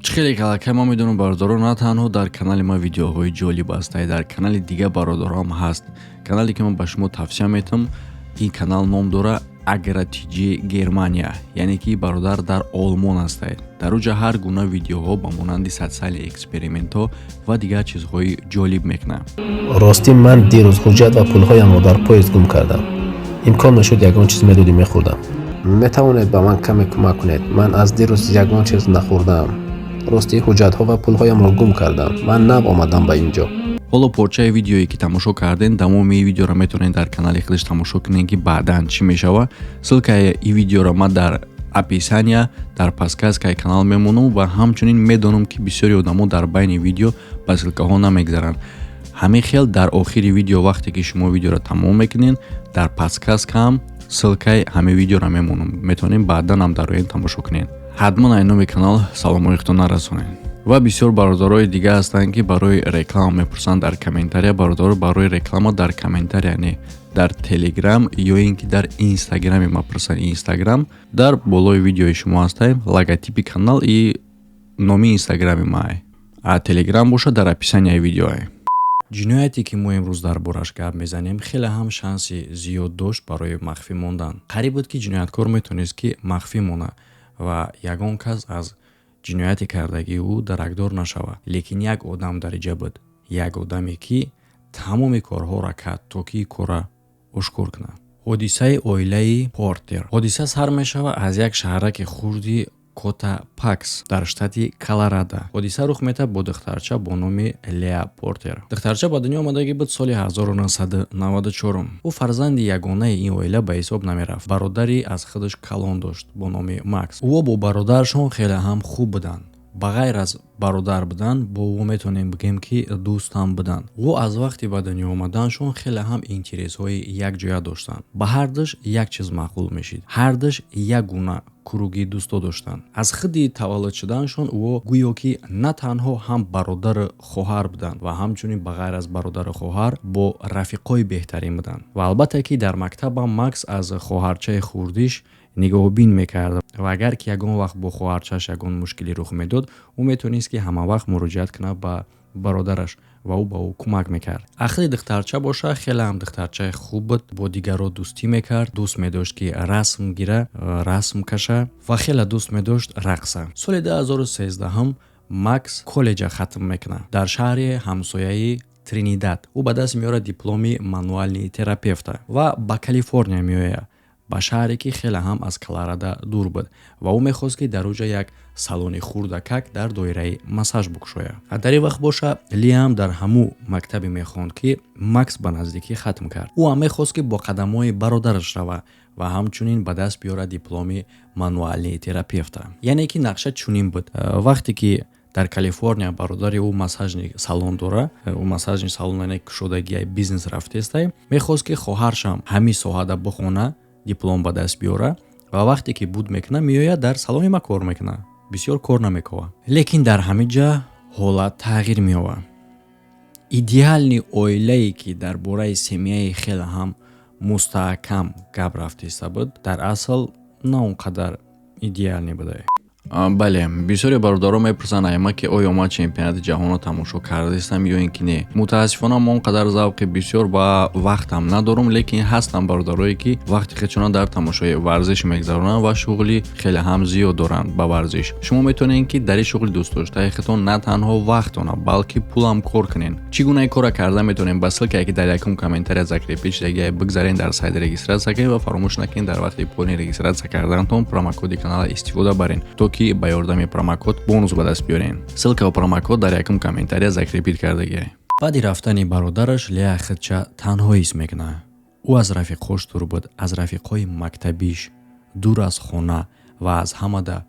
Чӣ хеле калакай ман медонам, бародаро, на танҳо дар канали ман видеоҳои ҷолиб аст, дар канали дигар бародароам ҳаст. Канале, ки ман ба шумо тавсия метам, ин канал ном дора Агратиҷи Германия, яъне ки бародар дар Олмон ҳастад. Дар уҷа ҳар гуна видеоҳо ба монанди социальный экспериментҳо ва дигар чизҳои ҷолиб мекунад. Ростӣ, ман дирӯз ҳуҷҷат ва пулҳоямро дар поезд гум кардам. Имкон мешуд, ягон чиз медодӣ, мехӯрдам. Метавонед ба ман каме кӯмак кунед? Ман аз дирӯз ягон чиз нахӯрдаам. Ростӣ, ҳуҷҷатҳо ва пулҳоямро гум кардам. Ман нав омадам ба ин ҷо. Ҳоло порчаи видеое, ки тамошо кардем, тамоми видеоро метавонед дар канали худаш тамошо кунед, ки баъдан чӣ мешавад. Ссылкаи ин видеоро ман дар описания, дар подсказкаи канал мемонам. Ва ҳамчунин медонам, ки бисёри одамо дар байни видео ба ссылкаҳо намегзаранд. Ҳамин хел дар охири видео, вақте ки шумо видеоро тамом мекунед, дар подсказкаам ссылкаи ҳамин видеоро мемонам, метавонед баъдан ҳам дароен, тамошо кунед. Ҳатман ай номи канал саломои худтон нарасонед. Ва бисёр бародарои дига ҳастанд, ки барои реклама мепурсанд дар комментария. Бародаро, барои реклама дар комментария не, дар Телеграм ё ин ки дар Инстаграми ма пурсанд. Инстаграм дар болои видеои шумо ҳастаем, логотипи канал и номи Инстаграми маа. А Телеграм бошад, дар описанияи видеоа. Ҷинояте, ки мо имрӯз дар бораш гап мезанем, хеле ҳам шанси зиёд дошт барои махфӣ мондан. Қариб буд, ки ҷинояткор метавонист, ки махфӣ монад ва ягон кас аз ҷинояти кардагии ӯ даракдор нашавад. Лекин як одам дар иҷа буд, як одаме, ки тамоми корҳоро кард, то ки корра ошкор кунад. Ҳодисаи оилаи Портер. Ҳодиса сар мешавад аз як шаҳраки хурди Котопакси дар штати Колорадо. Ҳодиса рух медиҳад бо духтарча бо номи Леа Портер. Духтарча ба дунё омадагӣ буд соли 1994. Ӯ фарзанди ягонаи ин оила ба ҳисоб намерафт. Бародари аз худаш калон дошт бо номи Макс. Ӯ бо бародарашон хеле ҳам хуб буданд. Ба ғайр аз бародар будан, бо ӯ метавонем бигӯем, ки дӯст ҳам буданд. Ӯ аз вақти ба дунё омаданашон хеле ҳам интересҳои якҷоя доштанд. Ба ҳардуш як чиз маъқул мешид, ҳардуш як гуна круги дӯсто доштанд. Аз худи таваллуд шуданашон ӯ гӯё ки на танҳо ҳам бародару хоҳар буданд ва ҳамчунин, ба ғайр аз бародару хоҳар, бо рафиқои беҳтарин буданд. Ва албатта ки дар мактабам Макс аз хоҳарчаи хурдиш нигоҳубин мекард ва агар ки ягон вақт бо хоҳарчааш ягон мушкилӣ рух медод, ӯ метавонист, ки ҳамавақт муроҷиат кунад ба бародараш ва ӯ ба ӯ кӯмак мекард. Ахли духтарча боша, хеле ҳам духтарчаи хуб буд, бо дигарро дӯстӣ мекард, дӯст медошт, ки расм гира, расм каша ва хеле дӯст медошт рақса. Соли 2013 Макс коллеҷа хатм мекунад дар шаҳри ҳамсояи Тринидад. Ӯ ба даст меорад дипломи мануальный терапевта ва ба Калифорния меояд, ба шаҳре, ки хеле ҳам аз Колорадо дур буд, ва ӯ мехост, ки дар уҷа як салони хурдакак дар доираи массаж бикушояд. Дар ин вақт боша, Лиам дар ҳамун мактабе мехонд, ки Макс ба наздикӣ хатм кард. Ӯ ҳам мехост, ки бо қадамҳои бародараш равад ва ҳамчунин ба даст биёрад дипломи мануальный терапевта. Яъне ки нақша чунин буд: вақте ки дар Калифорния бародари ӯ массажный салон дора, ӯ массажный салон, яъне кушодагии бизнес рафтестай, мехост, ки хоҳаршам ҳамин соҳада бихона, диплом ба даст биёра ва вақте ки буд мекуна, меояд, дар салони ма кор мекуна, бисёр кор намекова. Лекин дар ҳамин ҷа ҳолат тағйир меёбад. Идеальный оилае, ки дар бораи семьяи хеле ҳам мустаҳкам гап рафтеста буд, дар асл на он қадар идеальный буда. Бале, бисёре бародарон мепурсанд айма, ки оё ман чемпионати ҷаҳонро тамошо кардаистам ё ин ки не. Мутаассифона, мо он қадар завқи бисёр ва вақтам надорум, лекин ҳастам бародарое, ки вақти худшона дар тамошои варзиш мегзаронанд ва шуғли хеле ҳам зиёд доранд ба варзиш. Шумо метавонед, ки дар ин шуғли дӯстдоштаи худтон на танҳо вақтона, балки пулам кор кунед. Чӣ гуна ин корро карда метавонем? Ба ссылкае, ки дар якум комментария закрепить шудагия, бигзарен, дар сайт регистрация кунед ва фаромӯш накунед, дар вақти поёни регистрация карданатон промокоди канала истифода барен, то ки ба ёрдами промокод бонус ба даст биёрем. Ссылка ва промокод дар якум комментария закрепить кардагия. Баъди рафтани бародараш Лея худча танҳо ҳис мекунад. Ӯ аз рафиқҳош дур буд, аз рафиқҳои мактабиш, дур аз хона ва аз ҳамада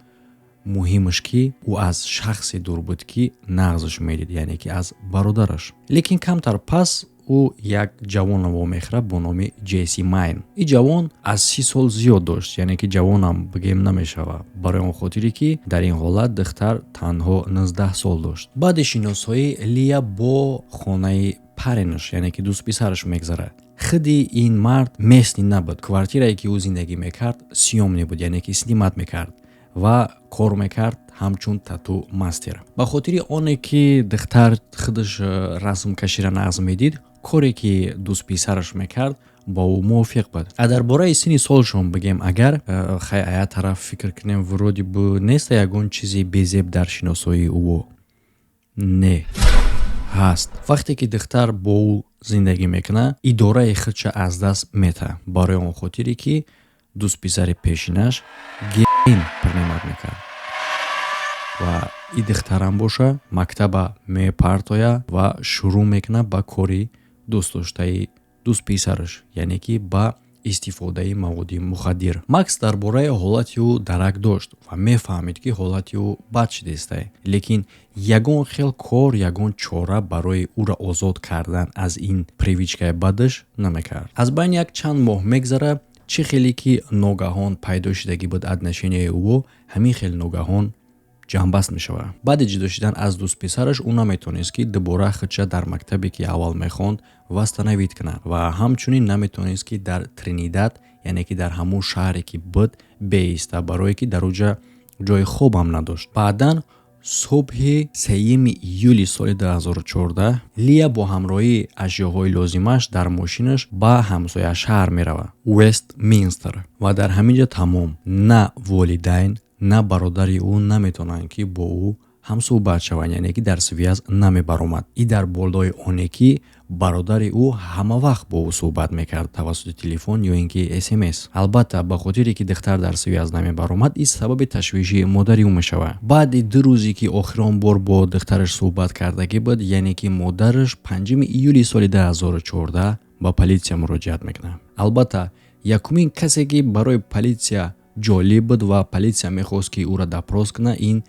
муҳимаш, ки ӯ аз шахсе дур буд, ки нағзаш медид, яъне ки аз бародараш. Лекин камтар пас ӯ як ҷавонро вомехӯрад бо номи Ҷесси Майн. Ин ҷавон аз 30 сол зиёд дошт, яъне ки ҷавонам бигем намешавад, барои он хотире ки дар ин ҳолат духтар танҳо 19 сол дошт. Баъди шиносоӣ Лия бо хонаи паренаш, яъне ки дӯстписараш, мегзарад. Худи ин мард местный набуд. Квартирае, ки ӯ зиндагӣ мекард, съёмный буд, яъне ки снимать мекард ва кор мекард. Ҳамчун тату мастер, ба хотири оне ки духтар худаш расмкашира нағз медид, коре ки дӯстписараш мекард, бо ӯ мувофиқ буд. А дар бораи синни солшон бигем агар, хай, ая тараф фикр кунем, вроде бы неста ягон чизи безеб дар шиносоии ӯ. Не, ҳаст. Вақте ки духтар бо ӯ зиндагӣ мекунад, идораи худша аз даст метаҳад, барои он хотире ки дӯстписари пешинаш героин принимать мекард ва и духтарам боша мактаба мепартоя ва шурӯъ мекунад ба кори дӯстдоштаи дӯстписараш, яъне ки ба истифодаи маводи мухаддир. Макс дар бораи ҳолати ӯ дарак дошт ва мефаҳмид, ки ҳолати ӯ бад шидистае, лекин ягон хел кор, ягон чора барои ӯро озод кардан аз ин привычкаи бадаш намекард. Аз байни як чанд моҳ мегзара, чӣ хеле ки ногаҳон пайдо шидагӣ буд отношенияи ӯ, ҳамин хел ногаҳон ҷамъбаст мешавад. Баъди ҷудо шудан аз дӯстписараш, ӯ наметавонист, ки дубора худша дар мактабе, ки аввал мехонд, восстановить кунад ва ҳамчунин наметавонист, ки дар Тринидад, яъне ки дар ҳамон шаҳре ки буд, беиста, барое ки дар оҷа ҷои хобам надошт. Баъдан субҳи 3 июли соли 2014 Лия бо ҳамроҳии ашёҳои лозимаш дар мошинаш ба ҳамсоя шаҳр меравад, Вестминстер, ва дар ҳамин ҷо тамом. На волидайн, на бародари ӯ наметавонанд, ки бо ӯ ҳамсӯҳбат шаванд, яъне ки дар связь намебаромад. И дар болои оне ки бародари ӯ ҳама вақт бо ӯ суҳбат мекард тавассути телефон ё ин ки СМС. Албатта, ба хотире ки духтар дар связь намебаромад, ин сабаби ташвиши модари ӯ мешавад. Баъди 2 рӯзе ки охирон бор бо духтараш суҳбат кардагӣ буд, яъне ки модараш 5 июли соли 2014 ба политсия муроҷиат мекунад. Албатта, якумин касе ки барои политсия ҷолиб буд ва политсия мехост, ки ӯро допрос кунад, ин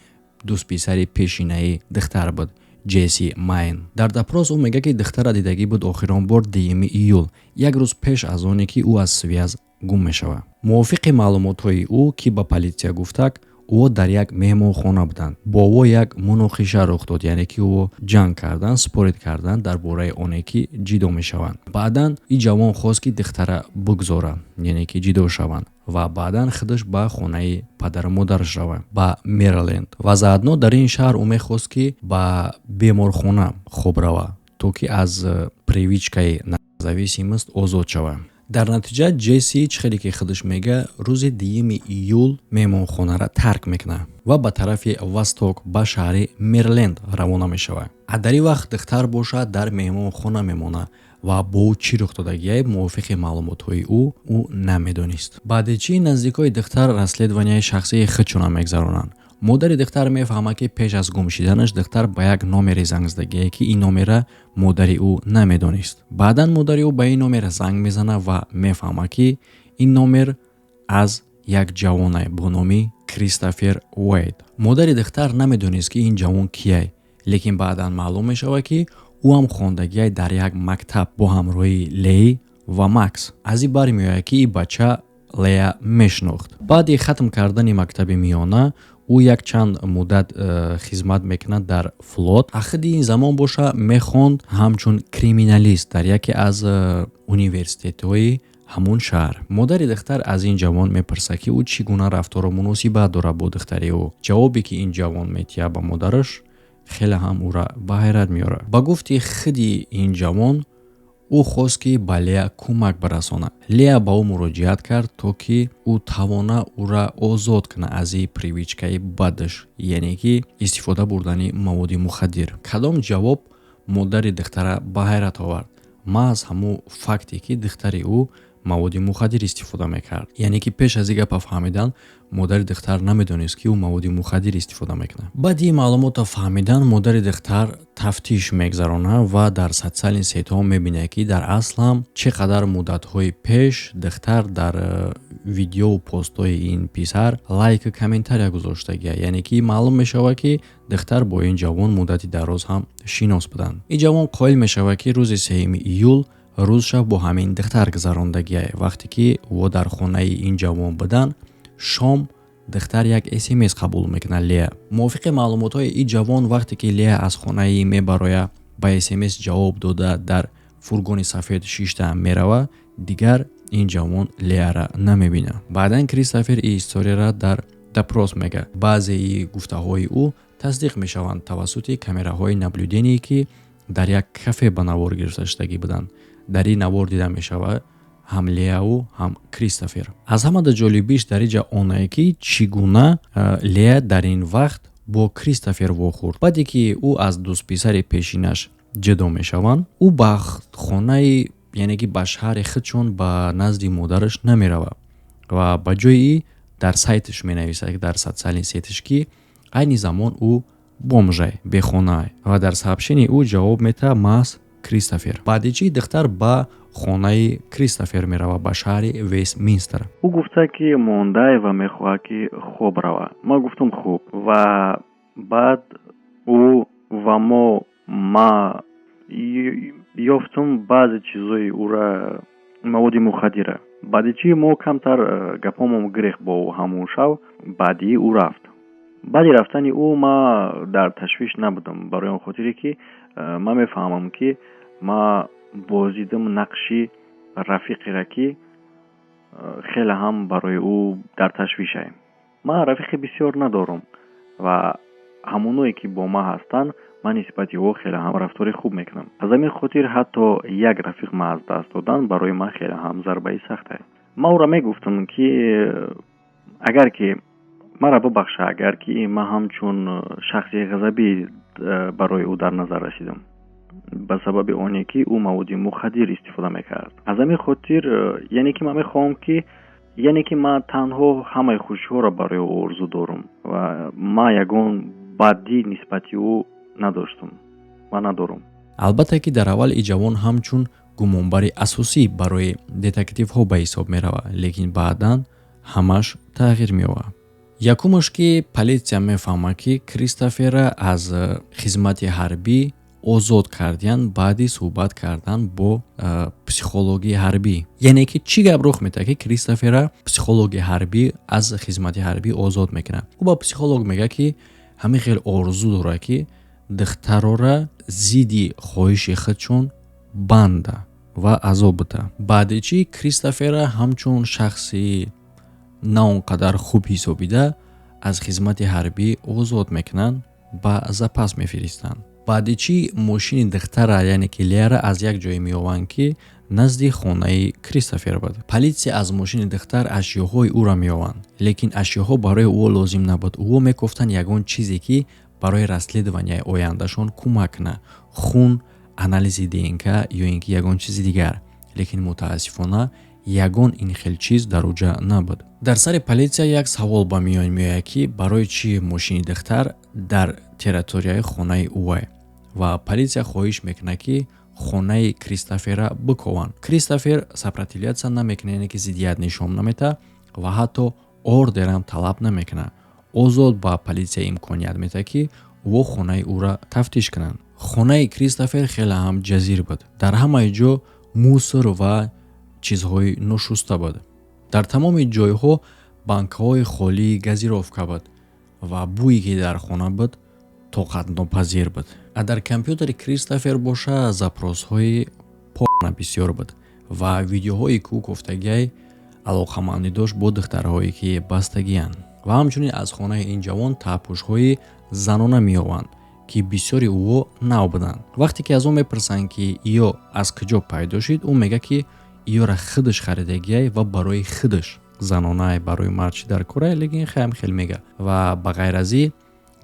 дӯстписари пешинаи духтар буд, Ҷесси Майн. Дар допрос ӯ мегӯяд, ки духтара дидагӣ буд охирон бор 2 июл, як рӯз пеш аз оне ки ӯ аз связь гум мешавад. Мувофиқи маълумотҳои ӯ, ки ба политсия гуфтак, ӯ дар як меҳмонхона буданд, бо ӯ як муноқиша рух дод, яъне ки ӯ ҷанг кардан, спорить кардан дар бораи оне ки ҷидо мешаванд. Баъдан ин ҷавон хост, ки духтара бигзорад, яъне ки ҷидо шаванд ва баъдан худаш ба хонаи падару модараш равад, ба Мериленд, ва заодно дар ин шаҳр ӯ мехост, ки ба беморхона хоб равад, то ки аз привычкаи зависимость озод шавад. Дар натиҷа Ҷесси, чӣ хеле ки худаш мега, рӯзи 2 июл меҳмонхонаро тарк мекунад ва ба тарафи восток, ба шаҳри Мериленд равона мешавад. А дар ин вақт духтар бошад дар меҳмонхона мемонад ва бо ӯ чӣ рух додагиае, мувофиқи маълумотҳои ӯ, ӯ намедонист. Баъди чӣ наздикои духтар расследованияи шахсии худшона мегзаронанд. Модари духтар мефаҳмад, ки пеш аз гум шиданаш духтар ба як номере занг задагие, ки ин номера модари ӯ намедонист. Баъдан модари ӯ ба ин номер занг мезанад ва мефаҳмад, ки ин номер аз як ҷавоне бо номи Кристофер Уэйд. Модари духтар намедонист, ки ин ҷавон кияй, лекин баъдан маълум мешавад, ки ӯ ҳам хондагиай дар як мактаб бо ҳамроҳии Лей ва Макс. Аз ин бармеояд, ки ин бача Лея мешинохт. Баъди хатм кардани мактаби миёна ӯ якчанд муддат хизмат мекунад дар флот. Ахиди ин замон боша мехонд ҳамчун криминалист дар яке аз университетҳои ҳамун шаҳр. Модари духтар аз ин ҷавон мепурсад, ки ӯ чӣ гуна рафтору муносибат дорад бо духтари ӯ. Ҷавобе ки ин ҷавон метиҳад ба модараш, хеле ҳам ӯра ба ҳайрат меорад. Ба гуфти худи ин ҷавон, ӯ хост, ки ба Лея кӯмак барасонад. Лея ба ӯ муроҷиат кард, то ки ӯ тавона ӯра озод кунад аз ин привычкаи бадаш, яъне ки истифода бурдани маводи мухаддир. Кадом ҷавоб модари духтара ба ҳайрат овард? Маҳз ҳамун факте, ки духтари ӯ маводи мухаддир истифода мекард. Яъне ки пеш аз ин гапа фаҳмидан модари духтар намедонист, ки ӯ маводи мухаддир истифода мекунад. Баъди ин маълумотро фаҳмидан модари духтар тафтиш мегзаронад ва дар социальный сетьҳо мебинад, ки дар асл ҳам чӣ қадар муддатҳои пеш духтар дар видеову постҳои ин писар лайку комментария гузоштагия, яъне ки маълум мешавад, ки духтар бо ин ҷавон муддати дароз ҳам шинос буданд. Ин ҷавон қоил мешавад, ки рӯзи 3 июл рӯзша бо ҳамин духтар гузарондагия. Вақте ки ӯ дар хонаи ин ҷавон буданд, шом духтар як СМС қабул мекунад, Лея. Мувофиқи маълумотҳои ин ҷавон, вақте ки Лея аз хонаи мебарояд, ба СМС ҷавоб дода, дар фургони сафед шишта меравад, дигар ин ҷавон Леяра намебинад. Баъдан Кристофер ин историяра дар Допрос мега. Баъзеи гуфтаҳои ӯ тасдиқ мешаванд тавассути камераҳои наблюдение, ки дар як кафе ба навор гирифта шудагӣ буданд. Дар ин навор дида мешавад ҳам Леаву, ҳам Кристофер. Аз ҳамада ҷолибиш дар инҷа онае, ки чӣ гуна Лея дар ин вақт бо Кристофер вохӯрд. Баъде ки ӯ аз дӯстписари пешинаш ҷудо мешаванд, ӯ ба хонаи, яъне ки ба шаҳри худшон, ба назди модараш намеравад ва ба ҷои дар сайташ менависад, дар социальный сеть аш, ки айни замон ӯ бомж ай, бехонаай, ва дар сообщение ӯ ҷавоб метаҳад маҳз Кристофер. Баъди чӣ духтар ба хонаи Кристофер меравад ба шаҳри Вестминстер. Ӯ гуфта, ки мондай ва мехоҳад, ки хоб равад. Ман гуфтам: «Хуб». Ва баъд ӯ ва мо ма ёфтум баъзе чизои ӯра, маводи мухаддира. Баъди чӣ мо камтар гапҳомон гирехт бо ҳамун шав. Баъди ӯ рафт. Баъди рафтани ӯ ман дар ташвиш набудам, барои он хотире ки ман мефаҳмам, ки ман бозидам нақши рафиқеро, ки хеле ҳам барои ӯ дар ташвишае. Ман рафиқи бисёр надорам ва ҳамоное, ки бо ман ҳастанд, ман нисбати ӯ хеле ҳам рафтори хуб мекунам. Аз ҳамин хотир ҳатто як рафиқ ман аз даст додан барои ман хеле ҳам зарбаи сахте. Ман ӯро мегуфтам, ки агар ки маро бубахша, агар ки ман ҳамчун шахси ғазабӣ барои ӯ дар назар расидам, ба сабаби оне ки ӯ маводи мухаддир истифода мекард. Аз ҳамин хотир, яъне ки ман мехоҳам, ки, яъне ки ман танҳо ҳамаи хушиҳоро барои ӯ орзу дорам ва ман ягон бадӣ нисбати ӯ надоштам ва надорам. Албатта, ки дар аввал и ҷавон ҳамчун гумонбари асосӣ барои детективҳо ба ҳисоб меравад, лекин баъдан ҳамаш тағйир меёбад. Якумаш, ки полиция мефаҳмад, ки Кристоферра аз хизмати ҳарбӣ озод кардиянд баъди суҳбат кардан бо психологи ҳарбӣ. Яъне ки чӣ гап рух медиҳад, ки Кристоферра психологи ҳарбӣ аз хизмати ҳарбӣ озод мекунад? Ӯ ба психолог мегӯяд, ки ҳамин хел орзу дорад, ки духтарора зидди хоҳиши худшон банда ва азоб бита. Баъди чӣ Кристоферра ҳамчун шахси на он қадар хуб ҳисобида аз хизмати ҳарбӣ озод мекунанд, ба запас мефиристанд. Баъди чӣ мошини духтара, яъне ки Леяра, аз як ҷое меёбанд, ки назди хонаи Кристофер буд. Полиция аз мошини духтар ашёҳои ӯро меёбанд, лекин ашёҳо барои ӯ лозим набуд. Ӯ мекофтанд ягон чизе, ки барои расследования и ояндашон кӯмак кунад: хун, анализи ДНК ё ин ки ягон чизи дигар. Лекин мутаассифона ягон ин хел чиз дар уҷа набуд. Дар сари полиция як савол ба миён меояд, ки барои чӣ мошини духтар дар территорияи хонаи ӯ, ва полиция хоҳиш мекунад, ки хонаи Кристоферра бикованд. Кристофер сопротивляться намекунад, яъне ки зиддият нишон наметаҳад ва ҳатто ордерам талаб намекунад. Озод ба полиция имконият медиҳад, ки ӯ хонаи ӯра тафтиш кунанд. Хонаи Кристофер хеле ҳам ҷазир буд. Дар ҳамаи ҷо мусор ва чизҳои ношуста буд. Дар тамоми ҷойҳо банкаҳои холии газировка буд ва бӯе, ки дар хона буд, тоқатнопазир буд. А дар компютери Кристофер боша, запрос ҳои порно бисёр буд ва видеоҳое, ки ӯ кофтагиай, алоқамандӣ дошт бо духтарҳое, ки бастагианд. Ва ҳамчунин аз хонаи ин ҷавон таҳпӯшҳои занона меёбанд, ки бисёри ӯ нав буданд. Вақте ки аз ӯ мепурсанд, ки иё аз куҷо пайдо шуд, ӯ мегӯяд, ки иёра худаш харидагиай ва барои худаш занонай, барои мард чӣ дар корай? Лекин хаям хел мега. Ва ба ғайр аз и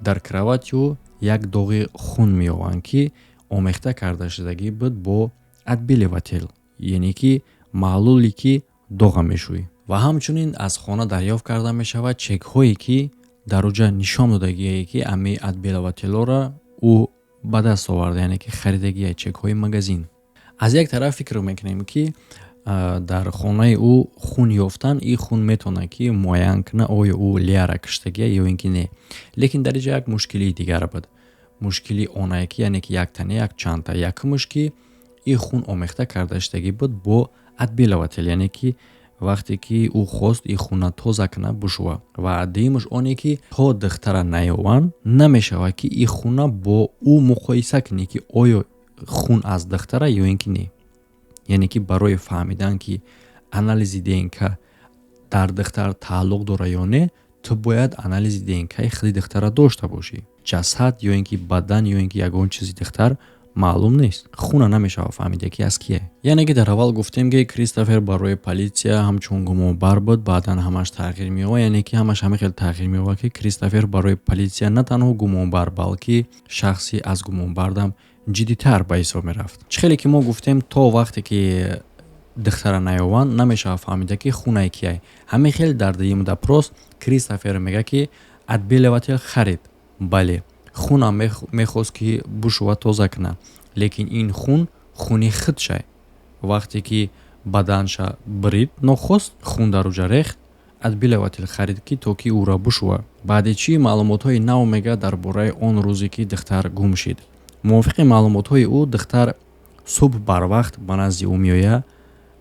дар кровать и ӯ як доғи хун меёбанд, ки омехта карда шудагӣ буд бо отбеливатель, яъне ки маҳлуле, ки доға мешӯӣ. Ва ҳамчунин аз хона дарёфт карда мешавад чекҳое, ки дар уҷа нишон додагие, ки ами отбеливатель ҳоро ӯ ба даст оварда, яъне ки харидагия, чекҳои магазин. Аз як тараф фикр мекунем, ки дар хонаи ӯ хун ёфтан, ин хун метавонад, ки муайян кунад, оё ӯ Леяра киштагия ё ин ки не. Лекин дар инҷа як мушкилии дигар буд. Мушкили онае, ки, яъне ки яктане як чандта. Якумаш, ки ин хун омехта карда шудагӣ буд бо отбеливатель, яъне ки вақте ки ӯ хост ин хуна тоза кунад, бушува. Ва дуюмаш оне, ки то духтара наёванд, намешавад, ки ин хуна бо ӯ муқоиса кунӣ, ки оё хун аз духтара ё ин ки не. Яъне ки барои фаҳмидан, ки анализи ДНК дар духтар тааллуқ дорад ё не. Ту бояд анализи ДНКи худи духтара дошта бошӣ. Ҷасад ё ин ки бадан, ё ин ки ягон чизи духтар маълум нест, хуна намешавад фаҳмида, ки аз кие. Яъне ки дар аввал гуфтем, ки Кристофер барои полисия ҳамчун гумонбар буд, баъдан ҳамаш тағйир меёбад. Яъне ки ҳамаш ҳамин хел тағйир меёбад, ки Кристофер барои полисия на танҳо гумонбар, балки шахси аз гумонбардам ҷиддитар ба ҳисоб мерафт. Чӣ хеле ки мо гуфтем, то вақте ки духтара наёванд, намешавад фаҳмида, ки хунаи кияй. Ҳамин хел дар дуюм допрос Кристофер мегӯяд, ки отбеливатель харид, бале, хунам мехост, ки бушува, тоза кунад, лекин ин хун хуни худшай. Вақте ки баданша брид, нохост хун дар уҷа рехт, отбеливатель харид, ки то ки ӯра бушува. Баъди чӣ маълумотҳои нав мегӯяд дар бораи он рӯзе, ки духтар гум шид. Мувофиқи маълумотҳои ӯ, духтар субҳ барвақт ба назди ӯ меояд,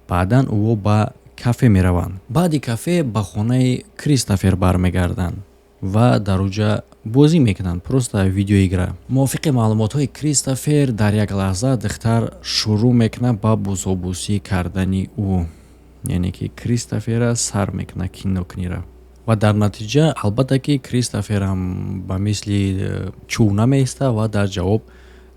баъдан ӯо ба кафе мераванд, баъди кафе ба хонаи Кристофер бармегарданд ва дар уҷа бозӣ мекунанд, просто видеоигра. Мувофиқи маълумотҳои Кристофер, дар як лаҳза духтар шурӯъ мекунад ба бусобусӣ кардани ӯ, яъне ки Кристофера сар мекунад кинокунира. Ва дар натиҷа, албатта, ки Кристоферам ба мисли чӯ намеиста ва дар ҷавоб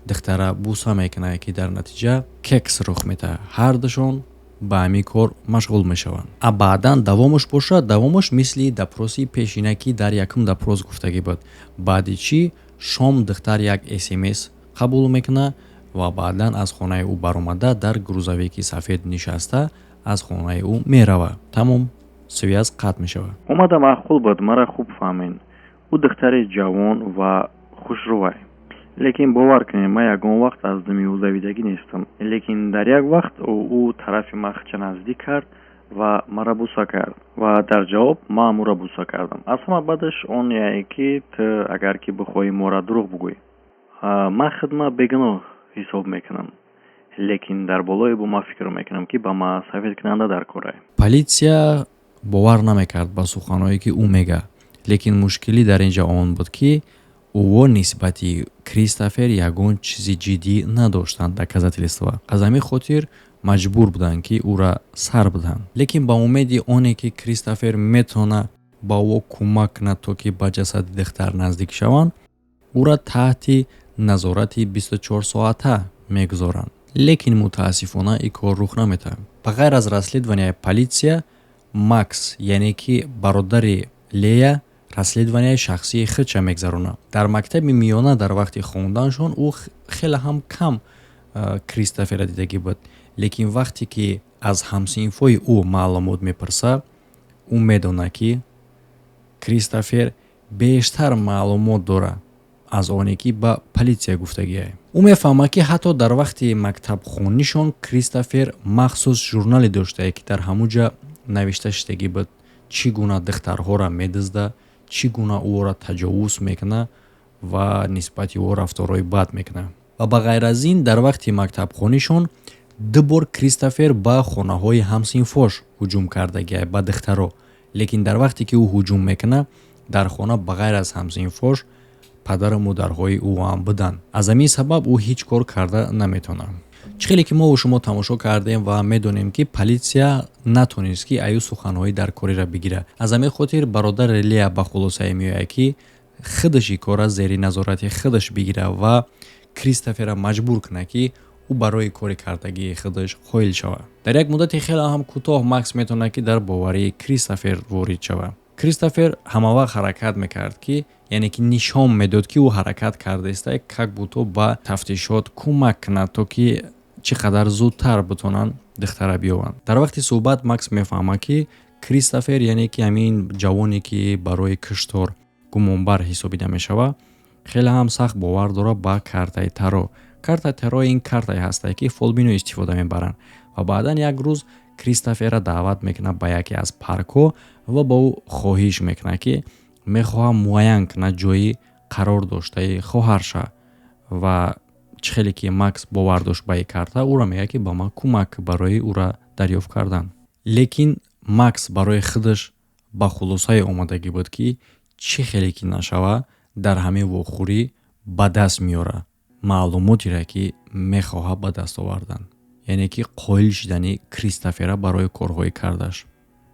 духтара буса мекунад, ки дар натиҷа кекс рух медиҳад. Ҳардушон ба ҳамин кор машғул мешаванд. А баъдан давомаш бошад, давомаш мисли допроси пешина, ки дар якум допрос гуфтагӣ буд. Баъди чӣ шом духтар як СМС қабул мекунад ва баъдан аз хонаи ӯ баромада, дар грузовики сафед нишаста, аз хонаи ӯ меравад. Тамом, связь қатъ мешавад. Омада маъқул буд, мара хуб фаҳмед. Ӯ духтари ҷавон ва хушрӯвай, лекин бовар кунед, ман ягон вақт аз думи ӯ давидагӣ нестам. Лекин дар як вақт ӯ тарафи ман хича наздик кард ва мара буса кард ва дар ҷавоб ман ӯро буса кардам. Аз ҳама бадаш он яе, ки ту агар ки бихоҳӣ мора дурӯғ бигӯӣ, ман худма бегуноҳ ҳисоб мекунам, лекин дар болои бо ман фикр мекунам, ки ба ман сафедкунанда дар корае. Полисия бовар намекард ба суханҳое, ки ӯ мегӯяд, лекин мушкилӣ дар ин ҷо он буд, ки ӯо нисбати Кристофер ягон чизи ҷиддӣ надоштанд, доказательства. Аз ҳамин хотир маҷбур буданд, ки ӯра сар бидиҳанд, лекин ба умеди оне, ки Кристофер метавонад ба ӯ кӯмак кунад, то ки ба ҷасади духтар наздик шаванд, ӯра таҳти назорати 24-соата мегузоранд. Лекин мутаассифона ин кор рух наметавад. Ба ғайр аз расследованияи полисия, Макс, яъне ки бародари Лея, расследованияи шахсии худша мегзаронад. Дар мактаби миёна дар вақти хонданашон ӯ хеле ҳам кам Кристофера дидагӣ буд, лекин вақте ки аз ҳамсинфҳои ӯ маълумот мепурсад, ӯ медонад, ки Кристофер бештар маълумот дорад аз оне, ки ба полисия гуфтагиае. Ӯ мефаҳмад, ки ҳатто дар вақти мактабхонишон Кристофер махсус журнале доштае, ки дар ҳамун ҷа навишта шудагӣ буд, чӣ гуна духтарҳоро медизда, чӣ гуна ӯро таҷовуз мекунад ва нисбати ӯ рафторҳои бад мекунад. Ва ба ғайр аз ин, дар вақти мактабхонишон ду бор Кристофер ба хонаҳои ҳамсинфош ҳуҷум кардагиай, ба духтаро. Лекин дар вақте ки ӯ ҳуҷум мекунад, дар хона ба ғайр аз ҳамсинфош падару модарҳои ӯ ҳам буданд. Аз ҳамин сабаб ӯ ҳеҷ кор карда наметавонад. Чӣ хеле ки мо шумо тамошо кардем ва медонем, ки полисия натонист, ки аю суханҳои даркориро бигирад. Аз ҳамин хотир бародари Лея ба хулосае меояд, ки худаш ин корра зери назорати худаш бигирад ва Кристоферро маҷбур кунад, ки ӯ барои кори кардагии худаш қоил шавад. Дар як муддати хеле ҳам кӯтоҳ Макс метавонад, ки дар боварии Кристофер ворид шавад. Кристофер ҳамавақт ҳаракат мекард, ки яъне ки нишон медод, ки ӯ ҳаракат кардаиста, как будто ба тафтишот кӯмак кунад, то ки чӣ қадар зудтар битонанд духтара биёбанд. Дар вақти суҳбат Макс мефаҳмад, ки Кристофер, яъне ки ҳамин ҷавоне, ки барои киштор гумонбар ҳисобида мешавад, хеле ҳам сахт бовар дорад ба картаи таро. Картаи таро ин картае ҳастае, ки фолбино истифода мебаранд. Ва баъдан як рӯз Кристоферро даъват мекунад ба яке аз паркҳо ва ба ӯ хоҳиш мекунад, ки мехоҳад муайян кунад ҷои қарор доштаи хоҳарша. Ва чӣ хеле ки Макс бовар дошт ба ин карта, ӯро мегӯяд, ки ба ман кӯмак барои ӯра дарёфт кардан. Лекин Макс барои худаш ба хулосае омадагӣ буд, ки чӣ хеле ки нашава, дар ҳамин вохӯрӣ ба даст меорад маълумотеро, ки мехоҳад ба даст овардан, яъне ки қоил шидани Кристофера барои корҳои кардаш.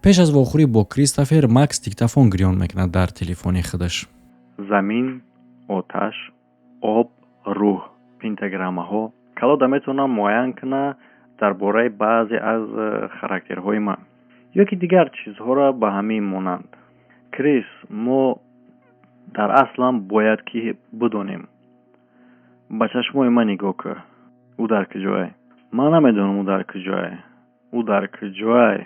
Пеш аз вохӯрӣ бо Кристофер Макс диктофон гирён мекунад дар телефони худаш. Замин, оташ, об, рӯҳ, пентаграммаҳо. Колода метавонам муайян куна дар бораи баъзе аз характерҳои ман ё ки дигар чизҳоро ба ҳамин монанд. Крис, мо дар аслам бояд ки бидонем. Ба чашмои ман нигоҳ кун. Ӯ дар куҷое? Ман намедонам, ӯ дар куҷое. Ӯ дар куҷое?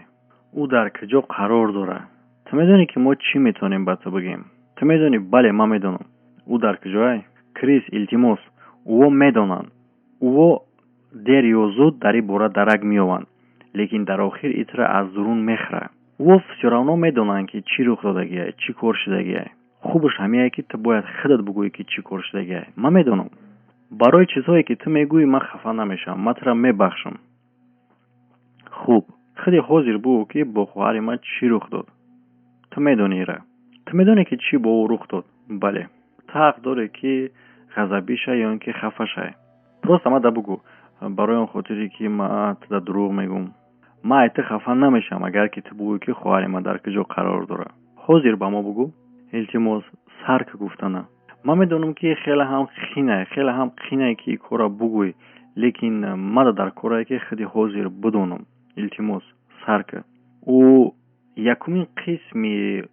Ӯ дар куҷо қарор дорад? Ту медонӣ, ки мо чӣ метавонем ба ту бигӯем? Ту медонӣ? Бале, ман медонам. Ӯ дар куҷое? Крис, илтимос, ӯо медонанд. Ӯо дер ё зуд дар ин бора дарак меёбанд, лекин дар охир итра аз дурун мехӯрад. Ӯо всё равно медонанд, ки чӣ рух додагиай, чӣ кор шудагиай. Хубаш ҳамиае, ки ту бояд худат бигӯӣ, ки чӣ кор шудагиай. Ман медонам. Барои чизҳое, ки ту мегӯӣ, ман хафа намешавам, ман тура мебахшам. Хуб, худи ҳозир бугӯ, ки бо хоҳари ман чӣ рух дод. Ту медонӣ ира. Ту медонӣ, ки чӣ бо ӯ рух дод? Бале. Ту ҳақ дорӣ, ки ғазабӣ шавӣ ё ин ки хафа шавӣ. Просто мада бугӯ, барои он хотире, ки ман туда дурӯғ мегӯм. Ман ай ту хафа намешавам, агар ки ту бугӯӣ, ки хоҳари ман дар куҷо қарор дорад. Ҳозир ба мо бугӯ. Илтимос, сар ки гуфтана. Ман медонам, ки хеле ҳам қинай, хеле ҳам қинай, ки ин корро бугӯӣ, лекин мада дар корае, ки худи ҳозир бидонам. Илтимос, сар ки. Ӯ якумин қисми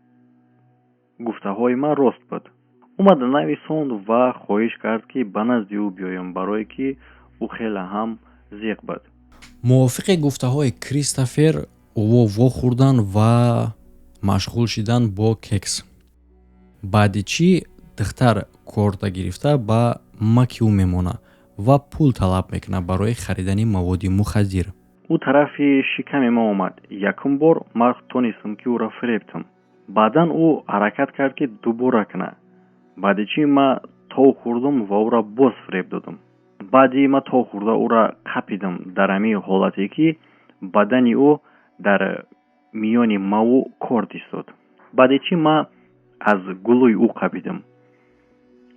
гуфтаҳои ман рост буд. Ӯ мада нависонд ва хоҳиш кард, ки ба назди ӯ биёям, барое ки ӯ хеле ҳам зиқ буд. Мувофиқи гуфтаҳои Кристофер, ӯо вохӯрданд ва машғул шиданд бо кекс. Баъди чӣ духтар корта гирифта ба маки ӯ мемонад ва пул талаб мекунад барои харидани маводи мухаддир. Ӯ тарафи шиками ман омад. Якум бор ман тонистам, ки ӯро фиребтам. Баъдан ӯ ҳаракат кард, ки дубора кунад. Баъди чӣ ман тов хӯрдум ва ӯро боз фиреб додам. Баъди ман тов хӯрда ӯро қапидам дар ҳамин ҳолате, ки бадани ӯ дар миёни маву корд истод. Баъди чӣ ман аз гулӯи ӯ қапидам.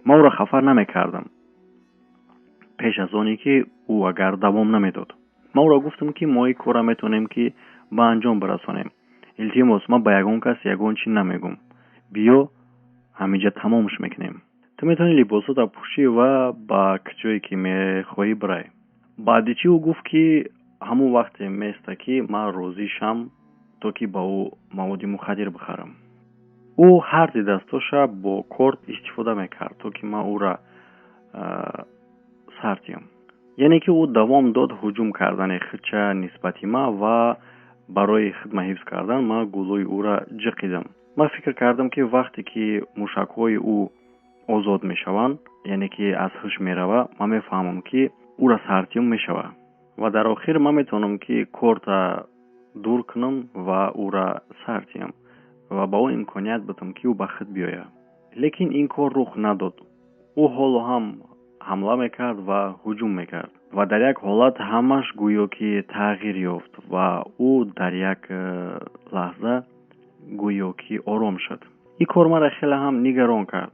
Ман ӯро хафа намекардам пеш аз оне, ки ӯ агар давом намедод. Ман ӯро гуфтам, ки мо ин корро метавонем, ки ба анҷом бирасонем. Илтимос, ман ба ягон кас ягон чӣ намегӯм. Биё, ҳаминҷа тамомш мекунем. Ту метавонӣ либосотро пӯшӣ ва ба ҷое, ки мехоҳӣ, бирай. Баъди чӣ ӯ гуфт, ки ҳамон вақте места, ки ман розӣ шам, то ки ба ӯ маводи мухаддир бихарам. Ӯ ҳарди дастоша бо корд истифода мекард, то ки ман ӯра сар диҳам. Яъне ки ӯ давом дод ҳуҷум кардани худша нисбати ман ва барои хидма ҳифз кардан ман гулӯи ӯра ҷиқидам. Ман фикр кардам, ки вақте ки мушакҳои ӯ озод мешаванд, яъне ки аз ҳуш меравад, ман мефаҳмам, ки ӯра сартиём мешавад. Ва дар охир ман метавонам, ки корта дур кунам ва ӯра сар диҳам ва ба ӯ имконият бидам, ки ӯ ба худ биёяд. Лекин ин кор рух надод. Ӯ ҳоло ҳам ҳамла мекард ва ҳуҷум мекард. Ва дар як ҳолат ҳамаш гӯё ки тағйир ёфт ва ӯ дар як лаҳза гӯё ки ором шуд. Ин кор маро хеле ҳам нигарон кард.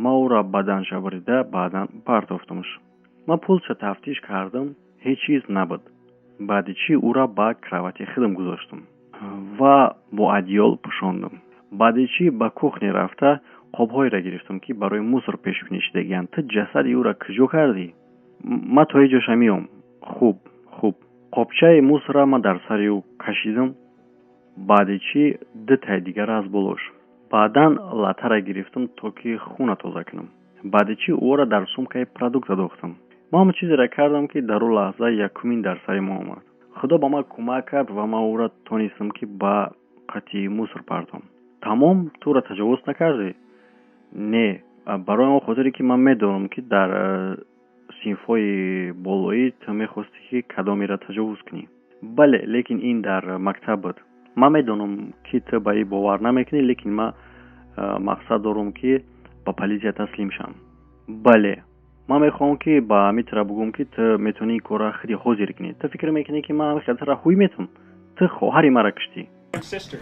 Ман ӯро баданша бурида баъдан партофтамш. Ман пулсша тафтиш кардам, ҳеҷ чиз набуд. Баъди чӣ ӯро ба кровати худам гузоштам ва бо одеял пӯшондам. Баъди чӣ ба кухня рафта қобҳоеро гирифтам, ки барои мусор пешбинӣ шудагианд. Ту ҷасади ӯро куҷо кардӣ? Ман то ҳеҷ ҷоша меом. Хуб, хуб. Қобчаи мусорро ман дар сари ӯ кашидам. Баъди чӣ дутаи дигар аз болош. Баъдан латтара гирифтам, то ки хуна тоза кунам. Баъди чӣ ӯро дар сумкаи продукт андохтам. Ман ҳамон чизеро кардам, ки дар он лаҳза якумин дар сари ман омад. Худо ба ман кӯмак кард ва ман ӯро тонистам, ки ба қатъи мусор партом. Тамом, ту ӯро таҷовуз накардӣ? Не, барои он хотире, ки ман медонам, ки дар синфҳои болоӣ ту мехостӣ, ки кадомеро таҷовуз кунӣ. Бале, лекин ин дар мактаб буд. Ман медонам, ки ту ба ин бовар намекунӣ, лекин ман мақсад дорам, ки ба полисия таслим шавам. Бале, ман мехоҳам, ки ба ҳамин бигӯям, ки ту метавонӣ ин корро худи ҳозир кунӣ. Ту фикр мекунӣ, ки ман ҳамин хел тура ҳуй метам? Ту хоҳари маро куштӣ. Sister.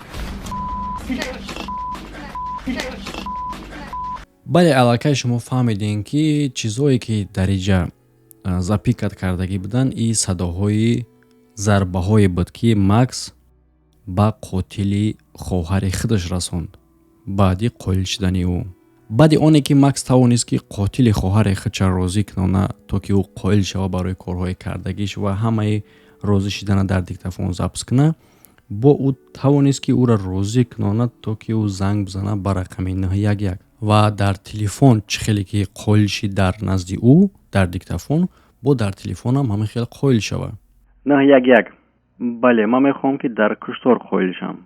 Бале, аллакай шумо фаҳмидем, ки чизҳое, ки дар иҷа запикать кардагӣ буданд, и садоҳои зарбаҳое буд, ки Макс Ба қотили хоҳари худаш расонд. Баъди қоил шудани ӯ, баъди оне ки Макс тавонист, ки қотили хоҳари худша розӣ кунона, то ки ӯ қоил шава барои корҳои кардагиш ва ҳамаи розӣ шидана дар диктофон запись куна, бо ӯ тавонист, ки ӯра розӣ кунонад, то ки ӯ занг бизана ба рақами 911 ва дар телефон чӣ хеле ки қоил шид дар назди ӯ дар диктофон, бо дар телефонам ҳамин хел қоил шава. 911. Бале, ман мехоҳам, ки дар куштор қоил шавам.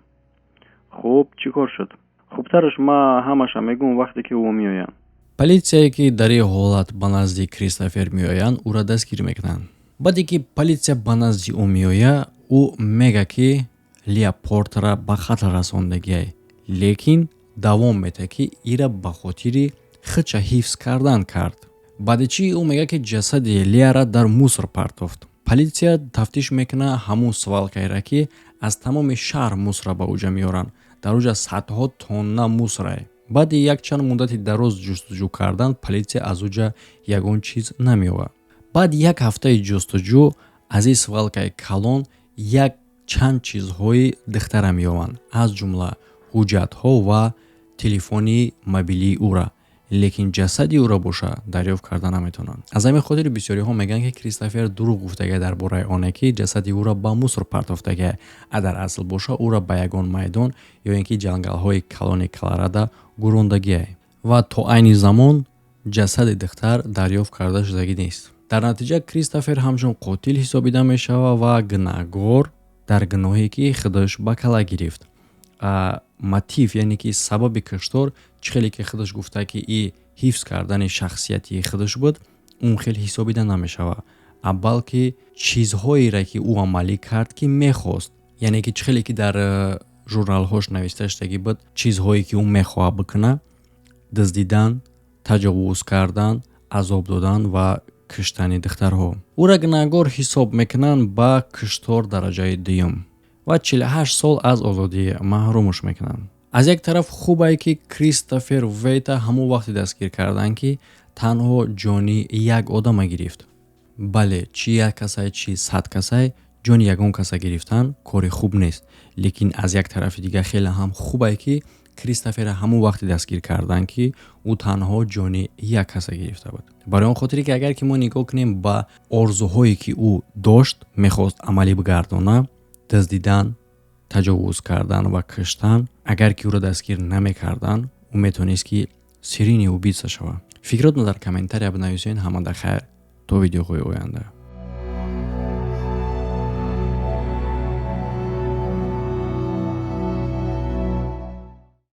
Хуб, чӣ кор шуд? Хубтараш ман ҳамаша мегӯм, вақте ки ӯ меояд. Полисияе, ки дар ин ҳолат ба назди Кристофер меоянд, ӯра дастгир мекунанд. Баъде ки полисия ба назди ӯ меояд, ӯ мега, ки Лия Портера ба қатл расондагиай, лекин давом метаҳад, ки ира ба хотири худша ҳифз кардан кард. Баъди чӣ ӯ мегӯяд, ки ҷасади Лияра дар мусор партофт. Полисия тафтиш мекунад ҳамун свалкаеро, ки аз тамоми шаҳр мусора ба уҷа меоранд. Дар уҷа садҳо тонна мусорае. Баъди якчанд муддати дароз ҷустуҷӯ кардан, полисия аз уҷа ягон чиз намеёбад. Баъд як ҳафтаи ҷустуҷӯ аз ин свалкаи калон як чанд чизҳои духтара меёбанд, аз ҷумла ҳуҷҷатҳо ва телефони мобилии ӯра, лекин ҷасади ӯро боша дарёфт карда наметавонанд. Аз ҳамин хотир бисёриҳо мегӯянд, ки Кристофер дурӯғ гуфтагия дар бораи оне, ки ҷасади ӯро ба мусор партофтагия, а дар асл боша ӯро ба ягон майдон ё ин ки ҷангалҳои калони Колорадо гурондагиай ва то айни замон ҷасади духтар дарёфт карда шудагӣ нест. Дар натиҷа Кристофер ҳамчун қотил ҳисобида мешавад ва гунаҳгор дар гуноҳе, ки худаш ба кала гирифт. Мотив, яъне ки сабаби куштор, чӣ хеле ки худаш гуфта, ки и ҳифз кардани шахсияти худаш буд, он хел ҳисобида намешавад, а балки чизҳоере, ки ӯ амалӣ кард, ки мехост, яъне ки чӣ хеле ки дар журналҳош нависта шудагӣ буд, чизҳое ки ӯ мехоҳад бикунад: дуздидан, таҷовуз кардан, азоб додан ва куштани духтарҳо. Ӯра гунаҳгор ҳисоб мекунанд ба куштор дараҷаи дуюм ва 48 сол аз озодӣ маҳрумш мекунанд. Аз як тараф хубае, ки Кристофер Вейта ҳамон вақте дастгир карданд, ки танҳо ҷони як одама гирифт. Бале, чӣ як касай, чӣ 100 касай, ҷони ягон каса гирифтан кори хуб нест, лекин аз як тарафи дигар хеле ҳам хубае, ки Кристофера ҳамон вақте дастгир карданд, ки ӯ танҳо ҷони як каса гирифта буд, барои он хотире, ки агар ки мо нигоҳ кунем ба орзуҳое, ки ӯ дошт, мехост амалӣ бигардона: дуздидан, таҷовуз кардан ва куштан, агар ки ӯро дастгир намекарданд, ӯ метавонист, ки серийный убийца шавад. Фикротро дар комментария бинависед. Ҳамада хайр, то видеоҳои оянда.